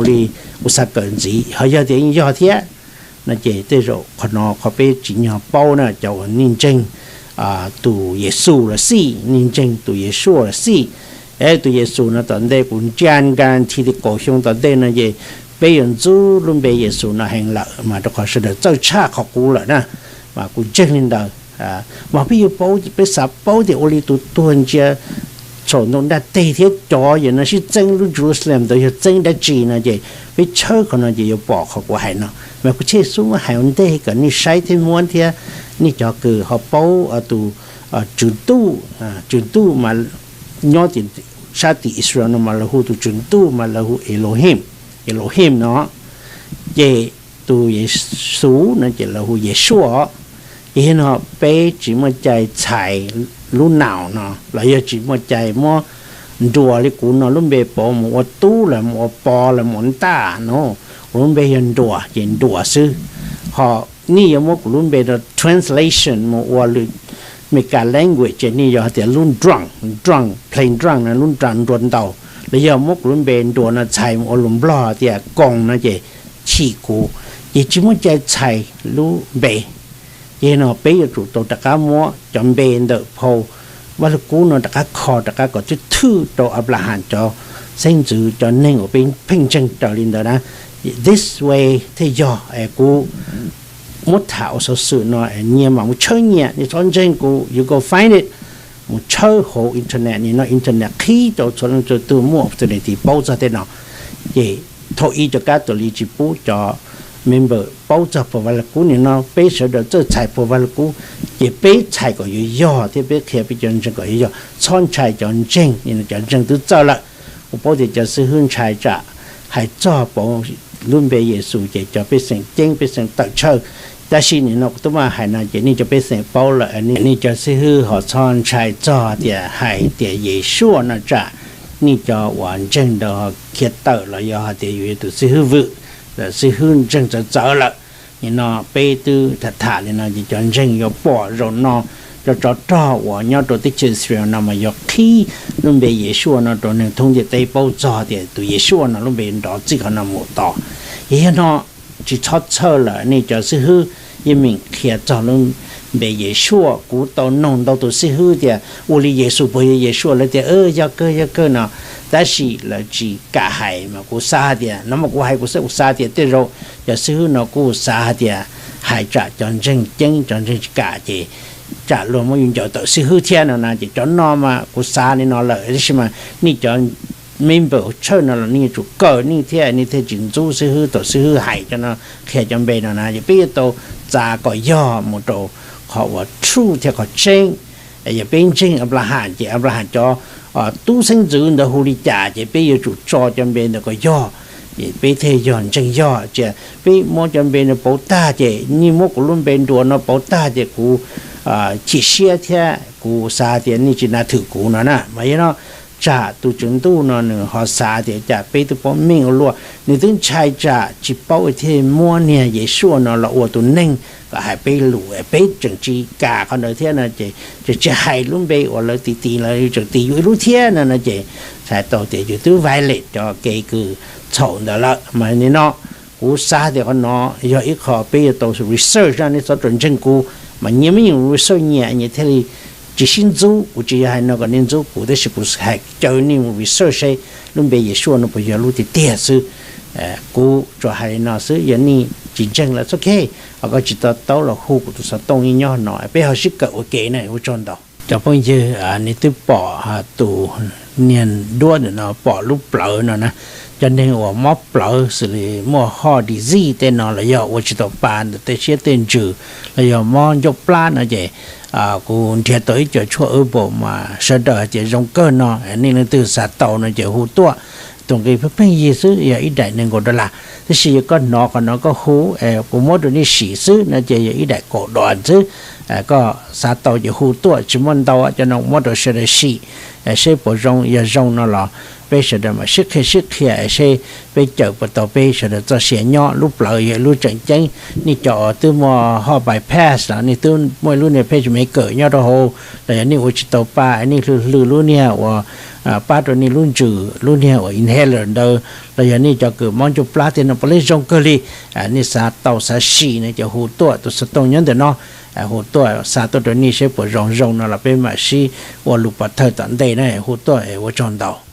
li kuv xav kawm ntxiv, ho yog tias yeej yog thiab no ces tej zaum qhov no qhov peb tsim nyog paub na, cov uas nej ntseeg tus Yexus los xij, nej ntseeg tus Yeshua los xij, es tus Yexus no tom ntej kuv ntsia guarantee tias kaum xyoo tom ntej no ces peb yuav ntxub lub npe Yexus no heev lawm mas rau qhov sawv daws txawj tshaj qhov qub lawm na. Mas kuv ntseeg li ntawd. Mas peb yuav paub, peb xav paub tias ua li tus tuag ntsia saum ntoo daj teg thiab cov yam no sib txeeb lub Jerusalem ntawd yog txeeb dab tsi no ces peb tshawb qhov no ces yuav pom qhov kuv hais no. Mas kuv thiaj xub muab hais ua ntej kom nej saib thiab muab thiab nej cov kws ho paub tus Tswv Ntuj, Tswv Ntuj mas nyob sab tim Israel no mas lawv hu tus Tswv Ntuj mas lawv hu Elohim, Elohim no. Ces tus Yexus no ces lawv hu Yeshua. Ces yog no peb tsis muaj cai txhais lub noun no los yog tsis muaj cai muab nruas li kuv no lub npe pauv mus ua tub los mus ua pov los mus ua ntaj no. Kuv lub npe yog nruas ces nruas xwb. Ho nej yuav muab kuv lub npe rau translation mus ua lwm Meskas language ces nej yuav hais tias lub drunk, drunk, plain drunk no lub nruas ntaus. Los yog muab kuv lub npe nruas no txhais mus ua lus Nplog tias koos no ces chim kuv. Ces tsis muaj cai txhais lub npe. Ces no peb yuav tsum tau rov qab muab cov npe ntawm phau Vaj Lug Kub no rov qab kho rov qab kom twb thwj rau Anplaham cov xeeb ntxwv cov neeg uas peb pheej ntseeg raws li ntawd na. This way thiaj yog. Kuv muab tham ua xov xwm no, nyias mam mus tshawb nyias, nej txhob ntseeg kuv, you go find it, mus tshawb hauv internet. Nim no internet qhib rau txhua leej txhua tug muaj opportunity paub txog tej no. Ces thaum ub cov kab tus li tsis pub cov member paub txog phau Vaj Lug Kub, nim no peb sawv daws txawj txhais phau Vaj Lug Kub, ces peb txhais kom yuav yog thiab peb qhia peb cov ntseeg kom yuav yog, txhob ntshai cov ntseeg, cov ntseeg twb txawj lawm. Kuv paub tias cov xib hwb ntshai tsam hais txog pauv lub npe Yexus ces cov pej xeem ceeb pej xeem tawm tsam. Tab sis nim no kuv twb muab hais no ces nej cov pej xeem paub lawm, nej cov xib hwb ho txhob ntshai txog tias hais tias Yeshua no tsam nej cov uas ntseeg ntawd ho khiav tawm los yog hais tias yus yog tus xib hwb vwm, xib hwb ntseeg txawv txawv lawm. Nim no peb twb tham tham li no ces cov ntseeg yuav pom zaum no cov tsov rog uas nyob rau teb chaws Israel no mas yuav qhib lub npe Yeshua no rau neeg thoob ntiaj teb paub txog tias tus Yeshua no lub npe nrov txij qhov no mus tod. Ces yog no tsis txhob txhawj lawm, nej cov xib hwb yeej meem qhia txog lub npe Yeshua. Kuv tau noog ntau tus xib hwb tias ua li Yexus puas yog Yeshua, lawv tias yog kawg yog kawg no, tab sis lawv tsis kam hais. Mas kuv xav hais tias no mas kuv hais kuv xav, kuv xav tias tej zaum cov xib hwb no kuj xav hais tias hais tsam cov ntseeg ceeb cov ntseeg tsis kam ces tsam luag muab yus ncaws tawm xib hwb thiab no na. Ces cov no mas kuv xav li no lawm, tab sis mas nej cov member tshawj no los nej yuav tsum kawm nej thiab, nej thiaj tsis ntxub xib hwb thaum xib hwb hais cov no, qhia cov npe no na. Ces peb yuav tau txav kom yog mus rau qhov uas true thiab qhov tseeb. Yog peb ntseeg Anplaham ces Anplaham cov tub xeeb ntxwv ntawd hu li cas ces peb yuav tsum tso cov npe ntawd kom yog, ces peb thiaj yog ntseeg yog. Ces peb muab cov npe no pauv tag ces nej muab kuv lub npe nruas no pauv tag ces kuv chim siab thiab kuv xav tias nej tsis na thwm kuv no na. Mas yog no tsam tus Tswv Ntuj no nws ho xav tias cas peb twb paub meej ua luaj, nws twb ntshai tsam tsis paub thiaj muab niag Yeshua no los ua tus neeg kom hais peb lus, peb tseem tsis kam qhov ntawd thiab no ces tseem tsis hais lub npe uas lawv tis tis lawv tseem tis yus ib lub thiab no no ces txhais tau tias yus twb violate cov kev kws txhaum ntawd lawm. Mas nim no kuv xav tias qhov no yog ib qho peb yuav tau research na, nej txhob ras ntseeg kuv, mas nyias muaj nyias research nyias, nyias thiaj li tsis sib ntxub. Kuv tsis yog hais no kom nej ntxub kuv, tab sis kuv hais caw nej mus research seb lub npe Yeshua no puas yog lub tiag tiag xwb. Kuv tsuas hais li no xwb, yog nej tsis ntseeg los it's okay, ho koj tsis to taub los hu kuv tus xov tooj nyob no, peb ho sib kawm ua ke na. Ua tsaug ntau. Cov phooj ywg, nej twb pom tus niag duab ntawm no pom lub plawv no na, cov neeg uas mob plawv xws li muaj heart disease tej no los yog ua tsis tau pa ntawm tej siab tej ntsws los yog mob ncauj plab no ces kuv nrhiav tau ib co tshuaj herbal mas sawv daws hais tias zoo kawg no, nej leej twg xav tau no ces hu tuaj. Tus nqi pheej pheej yig xwb, yog ib daim nees nkaum dollar. Tab sis yog koj hnov qhov no koj hu, kuv muab rau nej sim xwb no ces yog ib daim kaum dollar xwb. Koj xav tau ces hu tuaj, tsis muaj ntau, cov no muab rau sawv daws sim seb puas zoo. Yog zoo no los peb sawv daws mam sib qhia sib qhia seb peb cawm puas tau peb sawv daws txoj sia nyob. Lub plawv yog lub tseem ceeb. Nej cov uas twb muaj heart bypass los nej twb muaj ib lub niag pacemaker nyob rau hauv, los yog nej ua tsis tau pa, nej hlwb hlwb lub niag uas pab rau nej lub ntsws, lub niag uas inhaler ntawd los yog nej cov kws mob ncuj plab tiag no puav leej zoo kawg li, nej xav tau xav sim no ces hu tuaj, tus xov tooj nyob ntawm no, hu tuaj xa tuaj rau nej seb puas zoo zoo no los peb mam sib ua lus pov thawj tom ntej na, hu tuaj, ua tsaug ntau.